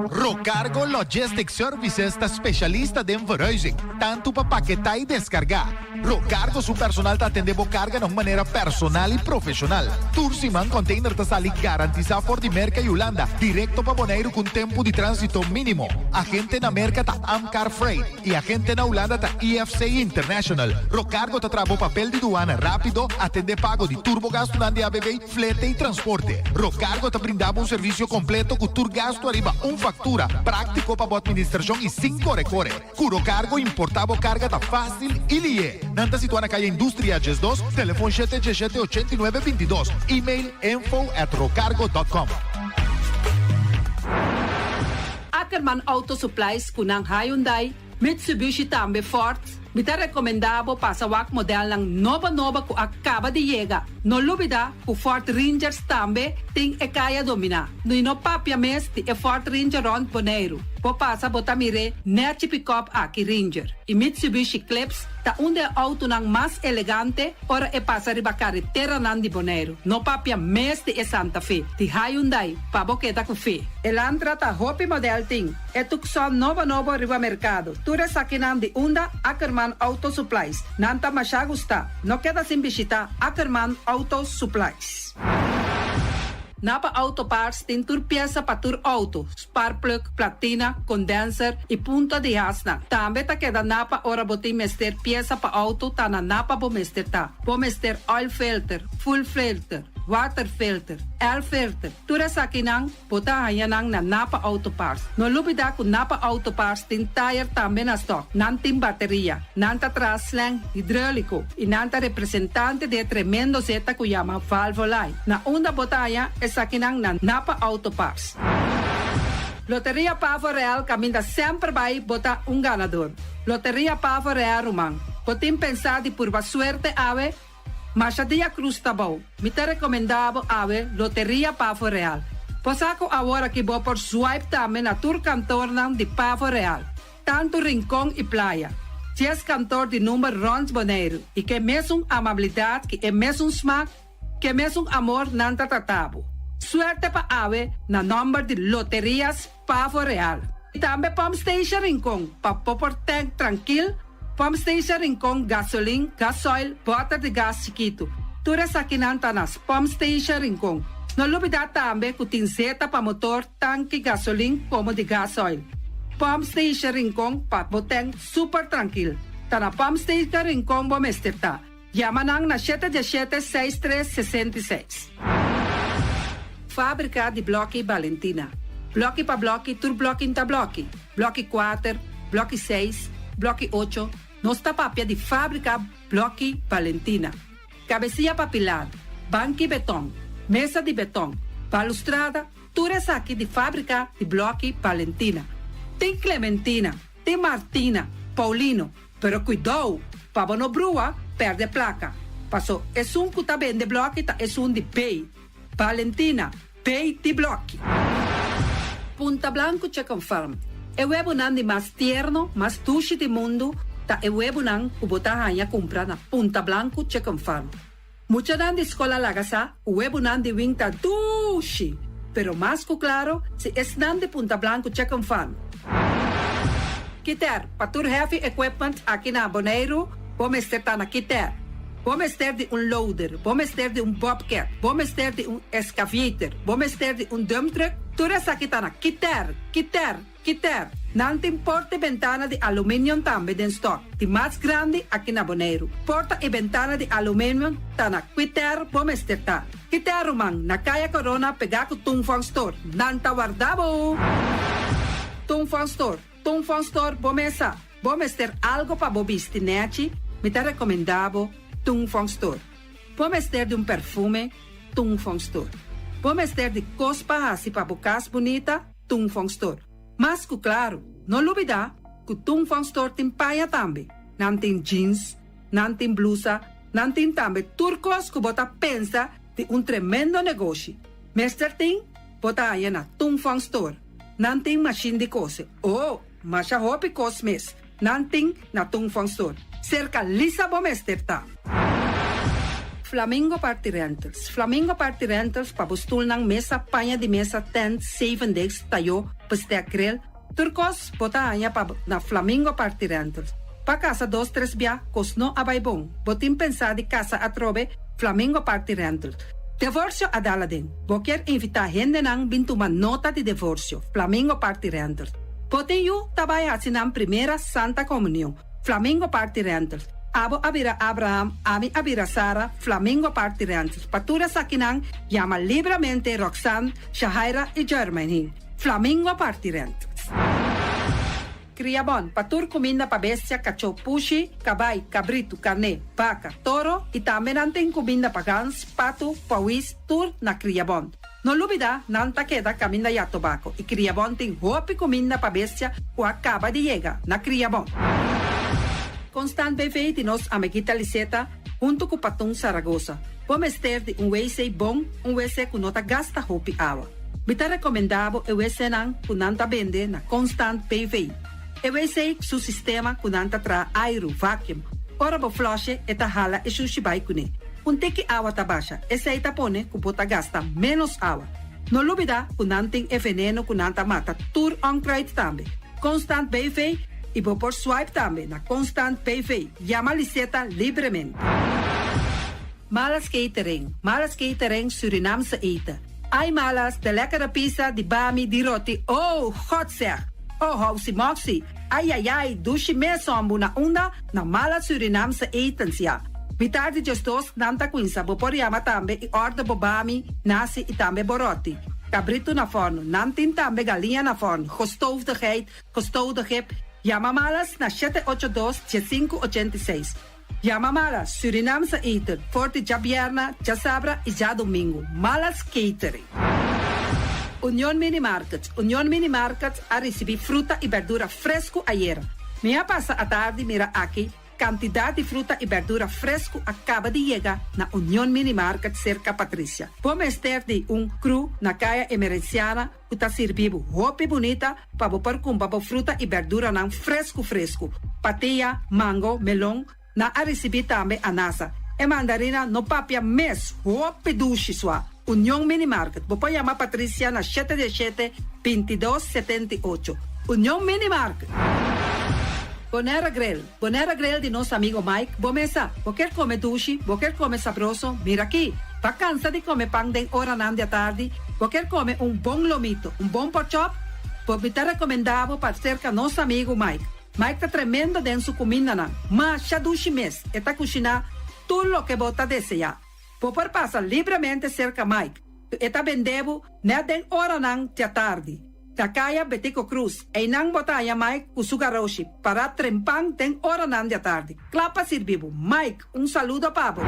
Rocargo Logistics Services ta specialista den verhuizing, tanto pa paketá y descargá. Rocargo su personal ta atendé bo carga na un manera personal y profesional. Tur siman container ta sali garantisa for di Merca y Hulanda directo pa Boneiru cu un tempo di transito minimo. Agente na Merca ta Amcar Freight. Y agente na Hulanda ta IFC International. Rocargo ta traha bo papel di duana rapido, atende pago di tur bo gastunan di ABV, flete y transporte. Rocargo ta brinda bo un servicio completo cu tur gastu ariba un factura, practico pa bo administracion y sin core core. Cu Rocargo importa bo carga ta facil y lihe. Nan ta situa na Calle Industria 12, telefon shete djeshete 89 22, email info at rocargo dot com. Ackerman Auto Supplies ku nan Hyundai, Mitsubishi tambe Ford, mi ta rekomendá bo pasa wak modelnan nobo nobo ku a kaba di yega. No lubida ku Ford Rangers tambe tin e kaya dominá. Nui no papia mes di e Ford Ranger rònt Boneiru. Bo pasa bo ta mir'é nèchi pikòp aki Ranger i Mitsubishi Eclipse ta un di e outonan mas elegante ora e pasa riba kareteranan di Boneiru. No papia mes di e Santa Fe di Hyundai pa bo keda ku fe. Elantra ta hopi model tin e Tucson nobo nobo riba mercado. Tur esakinan di unda Ackerman Auto Supplies. Nan ta masha gusta. No keda sin bishita Ackerman Auto Supplies. Napa Auto Parts tin tur piesa pa tur auto, sparkplug, platina, condenser y punta di hasnan. Tambe ta keda Napa ora bo tin mester piesa pa auto ta na Napa bo mester ta. Bo mester oil filter, fuel filter, water filter, air filter. Tur esakinan bo ta haña nan na Napa Auto Parts. No lubida ku Napa Auto Parts tin tayer tambe na stock. Nan tin bateria, nan ta traha slang hidreuliko i nan ta representante di e tremendo zeta ku yama Valvoline. Na unda bo ta haña esakinan na Napa Auto Parts. Loteria Pavo Real kaminda semper bai bo ta un ganador. Loteria Pavo Real ruman, bo tin pensá di purba suerte awe? Masha dia cruz ta bou. Mi ta recomenda bo awe Loteria Pavo Real. Bo sa cu awor aki bo por swipe tambe na tur kantornan di Pavo Real, tanto Rincon y Playa. Dies kantor di number rond Boneiru y ke mesun amabilidad ki e mesun smaak, ke mesun amor nan ta trata bo. Suerte pa awe na nomber di Loterias Pavo Real. Y tambe Pump Station Rincon pa bo por tank trankil, Pump Station Rincon gasolin, gasoil, boter di gas chikitu. Tur esakinan ta na Pump Station Rincon. No lubida tambe cu tin zeta pa motor, tanki gasolin como di gasoil. Pump Station Rincon pa bo tank super trankil. Ta na Pump Station Rincon bo mester ta. Yama nan na shete diesshete seis tres 66. Fábrika di blòki Balentina. Blòki pa blòki tur blòki n'ta blòki. Blòki kuater, blòki seis, blòki ocho, nos ta papia di fábrika blòki Balentina. Kabesia pa pilar, banki betòn, mesa di betòn, balustrada, tur esaki di fábrika di blòki Balentina. Tin Clementina, tin Martina, Paulino, pero kuidou pa bo no brua pèrdè plaka, paso esun ku ta bende blòki ta esun di B. Valentina, B di blòki. Punta Blanco Chicken Farm, E webonan di mas tierno, mas dushi di mundu ta e webonan ku bo ta haña kumpra na Punta Blanco Chicken Farm. Muchanan di skol a laga sa ku webonan di wing ta dushi, pero mas ku klaro si esnan di Punta Blanco Chicken Farm. Kiter, Pa tur heavy equipment aki na Boneiru bo mester ta na Kiter. Bo mester di un loader, bo mester di un bobcat, bo mester di un excavator, bo mester di un dump truck, tur esaki ta na Kiter, Kiter, Kiter. Nan tin porta y bentana di aluminium tambe den stock, di mas grandi aki na Boneiru. Porta y bentana di aluminium ta na Kiter bo mester ta. Kiter ruman, na Kaya Corona pegá ku Tung Fong Store. Nan ta warda bo! Tung Fong Store, Tung Fong Store bo mesa. Bo mester algo pa bo bisti nechi? Mi ta recomenda bo Tung Fong Store. Bo mester di un perfume? Tung Fong Store. Bo mester di cos pa haci pa bo cas bunita? Tung Fong Store. Mas cu claro, no lubida cu Tung Fong Store tin paña tambe. Nan tin jeans, nan tin blusa, nan tin tambe tur cos cu bo ta pensa di un tremendo negoshi. Mester tin, bo ta haña na Tung Fong Store. Nan tin machine di cose. Oh! Masha hopi kos mes nan tin na Tung Fong Store. Serka Lisa bo mester ta. Flamingo Party Rentals Flamingo Party Rentals pa bo stulnan, mesa, paña di mesa, tent, zevendegs, tayo, bestek, grill, tur kos bo ta haña pa na Flamingo Party Rentals. Pa kasa dos tres bia kos no a bai bon, bo tin pensa di kasa atrobe, Flamingo Party Rentals. Devorsio a dal aden. Bo kier invita hendenan bin tuma nota di devorsio, Flamingo Party Rentals. Bo tin yu ta bai haci nan primera Santa Comunion, Flamingo Party Rentals. Abo a bira Abraham, ami a bira Sara, Flamingo Party Rentals. Pa tur esakinan, yama libramente Roxanne, Shahaira y Jermaine, Flamingo Party Rentals. Kriabon, pa tur kuminda pa bestia, kachó, pushi, kabai, kabritu, karné, baka, toro i tambe nan tin kuminda pa gans, patu, pawis, tur na Kriabon. No lubidá, nan ta keda kaminda ya tobako i Kriabon tin hopi kuminda pa bestia ku a kaba di yega na Kriabon. Constant BV di nos amiguita Liseta huntu ku Patun Saragosa. Bo mester di un wc bon, un wc ku no ta gasta hopi awa. Mi ta rekomendá bo e wcnan ku nan ta bende na Constant BV. E wc su sistema ku nan ta traha airu, vacuum. Ora bo flush'e e ta hala e shushi bai kuné. Un tiki awa ta basha, esei ta pone ku bo ta gasta ménos awa. No lubidá ku nan tin e veneno ku nan ta mata tur onkruid tambe. Constant BV i bo por swipe tambe na Constant BV. Yama Liseta libremente. Malas Catering, Malas Catering Surinaamse eten. Ai Malas, de lekkere pizza, di bami, di roti, oh, God zeg! Oh, housi moxi, ai ai ai, dushi mes hombu na unda? Na Malas Surinaamse etens, ya. Mitar di djesdos nan ta cuinsa, bo por yama tambe y order bo bami, nasi y tambe bo roti. Cabrito na forno, nan tin tambe galiña na forno, gestoofde geit, gestoofde kip. Yama Malas na shete ocho dos, diesinku ochenta i seis. Yama Malas, Surinaamse eten, for di djabierna, djasabra y djadomingo. Malas Catering. Union Mini Market, Union Mini Market a ricibi fruta y berdura fresco ayera. Mi a pasa atardi mira aki cantidad di fruta y berdura fresco a caba di yega na Union Mini Market cerca Patricia. Bo mester di un crew na Caya Emerenciana ku ta sirbi bo hopi bunita pa bo por kumpra bo fruta i berduranan fresku fresku. Patia, mango, melon, nan a risibí tambe anasa. E mandarina no papia mes, hopi dushi sua. Union Mini Market, bo por yama Patricia na shete diesshete, bintidos, setenta i ocho. Union Mini Market. Bonera Grill, Bonera Grill di nos amigo Mike, bo mesa, bo kier come dushi, bo kier come sabroso, mira aki. Bo cansa di come pan den oranan di atardi, bo kier come un bon lomito, un bon porkchop, bo mi ta recomenda bo pa cerca nos amigo Mike. Mike ta tremendo den su cumindanan, masha dushi mes, e ta cushina tur loke bo ta desea. Bo por pasa libremente cerca Mike, e ta bende bo net den oranan di atardi. Na Caya Betico Croes, einan bo ta haña Mike cu su garoshi, para trempan den oranan di atardi. Cla pa sirbi bo. Mike, un saludo pa bo.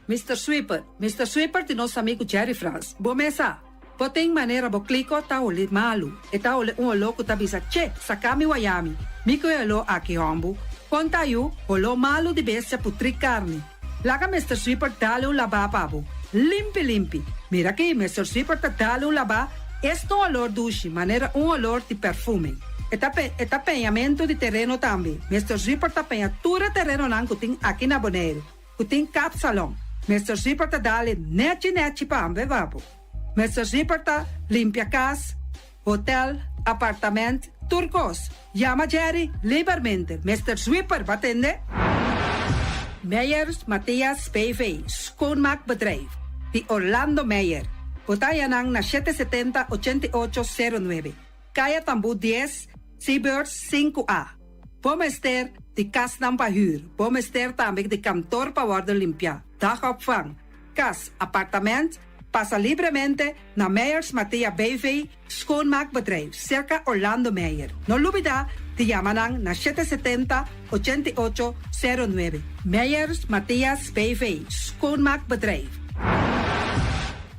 Mister Sweeper, Mister Sweeper di nos amigo Jerry Frans. Bo mesa. Bo tin manera bo kliko ta holi malu. E ta holi un oló ku ta bisa, Che, saka mi wayami. Mi ku e oló aki hòmbu. Kon ta yu, holó malu di bestia putrí karni. Laga Mister Sweeper dale un labá pa bo. Limpi limpi. Mira aki, Mister Sweeper ta dale un labá, esta un olor dushi, manera un olor di perfume. E ta e ta peñamentu di tereno tambe. Mister Sweeper ta peña tur e terenonan ku tin aki na Boneiru, ku tin kapsalon. Mister Sweeper ta dale nechi nechi pa ambe pa bo. Mister Sweeper ta limpia kas, hotel, apartament, tur kos. Yama Jerry libermente. Mister Sweeper, bo a tende? Meyers Mathias BV, Schoonmaakbedrijf, di Orlando Meyer. Bo ta haña nan na 770 88 09, Kaya Tambú 10, Seabirds 5A. Bo mester di kasnan pa hür. Bo mester tambe di kantor pa wòrdu limpiá, dagopvang, kas, apartament. Pasa libremente na Meyers Mathea BV, Schoonmaakbedrijf, serka Orlando Meyer. No lubida di yama nan na 770 88 09. Meyers Mathias BV, Schoonmaakbedrijf.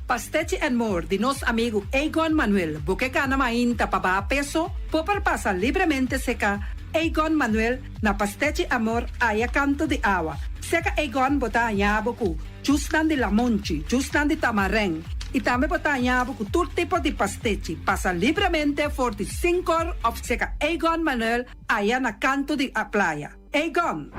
Pastechi and More di nos amigu Egon Manuel. Bo ke kana mainta pa baha peso? Bo por pasa libremente serka Egon Manuel na Pastechi Amor aya kantu di awa. Serka Egon bo ta haña bo ku jusnan di lamunchi, jusnan di tamarijn i tambe bo ta haña bo ku tur tipo di pastechi. Pasa libremente for di 5 or òf serka Egon Manuel aya na kantu di a playa. Egon!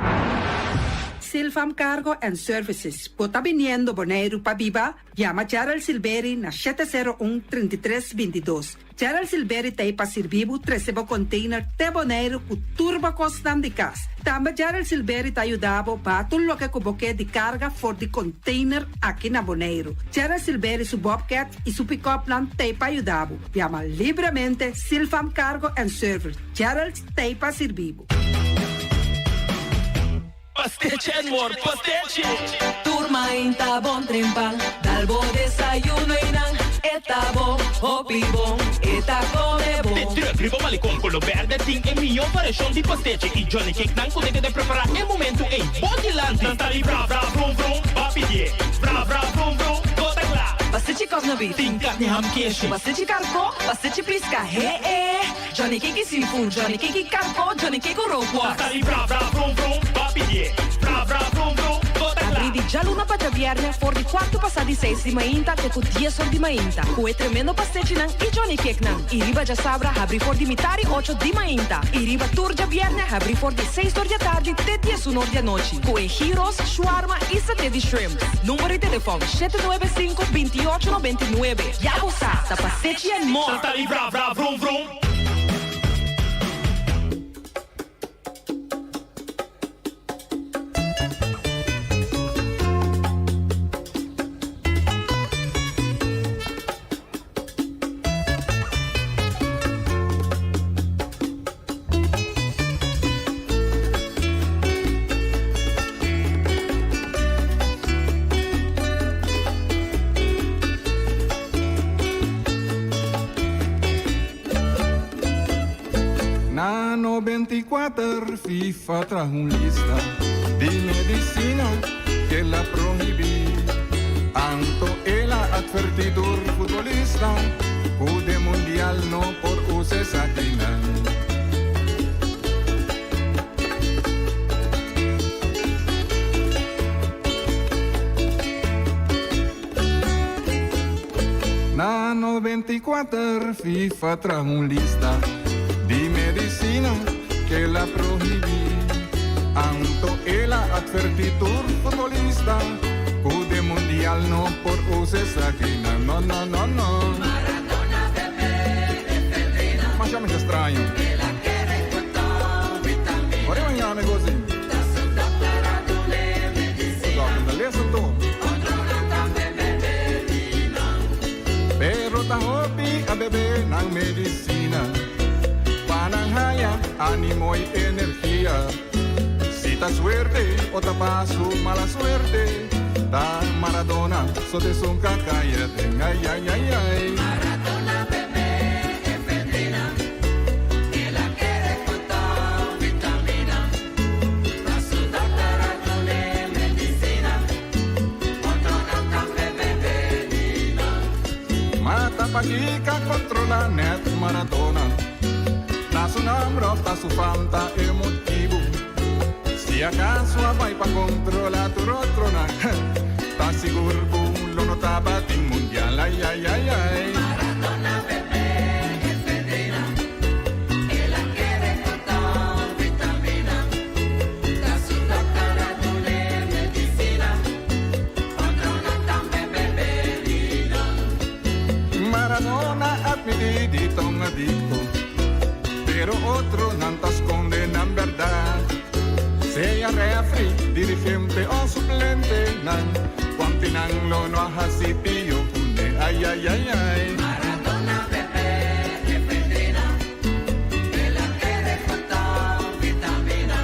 Silvam Cargo and Services. Bo ta biniendo Boneiru pa biba? Yama Gerald Silveri na 701 3322. Gerald Silveri t'ei pa sirbi bo trese bo container te Boneiru ku tur bo kosnan di kas. Tambe Gerald Silveri ta yuda bo baha tur loke ku bo ke di karga for di container aki na Boneiru. Gerald Silveri su Bobcat i su pick-up nan t'ei pa yuda bo. Yama libremente Silvam Cargo and Service. Gerald t'ei pa sirbi bo. Pastechi and More, pastechi! Tur mainta bon trempan, dal bo desayuno i nan, e ta bon, hopi bon, e ta kome bon. De truck riba malecon color berde tin e mihó variashon di pastechi i Johnny Cake nan ku ta prepará e momento ei. Bon dilanti! Nan ta di bra bra vrum vrum, b'a pidié. Bra bra vrum vrum, bo ta kla. Pastechi kòsnabif. Tin karni ham keshi. Pastechi karkó, pastechi piska, he eh. Johnny Cake seafood, Johnny Cake karkó, Johnny Cake rookworst. Nan ta di bra bra vrum vrum, b'a pidié. Bra bra vrum vrum, bo ta kla. Habrí di djaluna pa djabièrnè for di 6:15 di mainta te ku 10 or di mainta. Ku e tremendo pastechinan i Johnny Cake nan. I riba djasabra habrí for di 7:30 di mainta. I riba tur djabièrnè habrí for di 6 or di atardi te 11 or di anochi. Ku e gyros, shawarma i saté di shrimp. Number di telefòn 795 2899. Ya bo sa, ta Pastechi and More. Nan ta di bra bra vrum vrum. Na 94 FIFA traha un lista di medisina ku el a prohibí. Anto el a atvertí tur futbolista ku den mundial no por usa esakinan. Na 94 FIFA traha un lista di medisina ku el a prohibí. Anto el a atvertí tur futbolista ku den mundial no por usa esakinan. No, no, no, no. Maradona bebe efedrina. Masha masha straño. El a kere ku vitamina. Ora imaginá negoshi. Ta su dòkter a dun'é medisina. Dòkter, lesa to. Otronan tambe bebe di nan. Pero ta hopi a bebe nan medisina. Pa nan haya ánimo i energia. Si ta suerte o ta pa su mala suerte. Ta Maradona, so t'esun k'a kai aden. Ai, ai, ai, ai. Maradona bebe efedrina. El a kere ku vitamina. Ta su dòkter a dun'é medisina. Otronan tambe bebe di nan. Ma ta pa ta net Maradona. Ta su nomber of ta su fam ta e motibu. Si acaso a bai pa controla tur otronan, ta sigur cu lo no tabatin mundial. Ay, ay, ay, ay. Maradona bebe efedrina, el a kere cu ta vitamina. Ta su dokter a dun'e medicina, otronan tambe bebe di nan. Maradona a admiti di ta un adicto, pero otronan ta sconde nan berdad. Sea referee, dirigente o suplentenan, cuanto nan lo no a haci pio cune. Ay, ay, ay, ay. Maradona bebe efedrina, el a kere cu ta vitamina.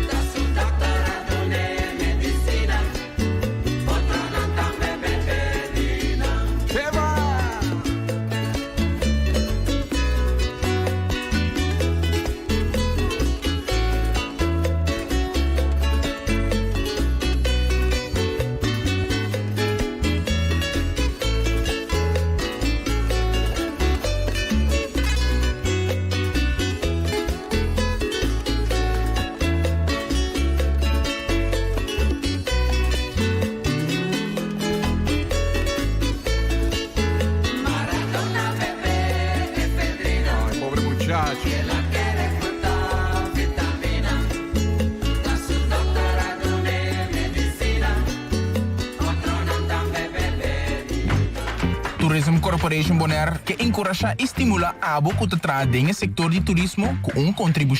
Ta su dokter a dun'e medicina, otronan tambe bebe di nan. Eba! Maradona bebe efedrina. Ay, pobre muchacho. El a kere cu ta vitamina. Ta su dokter a dun'e medicina. Otronan tambe bebe. Tourism Corporation Bonaire ke enkurashá i stimulá abo ku ta traha den e sektor di turismo ku un kontribushon.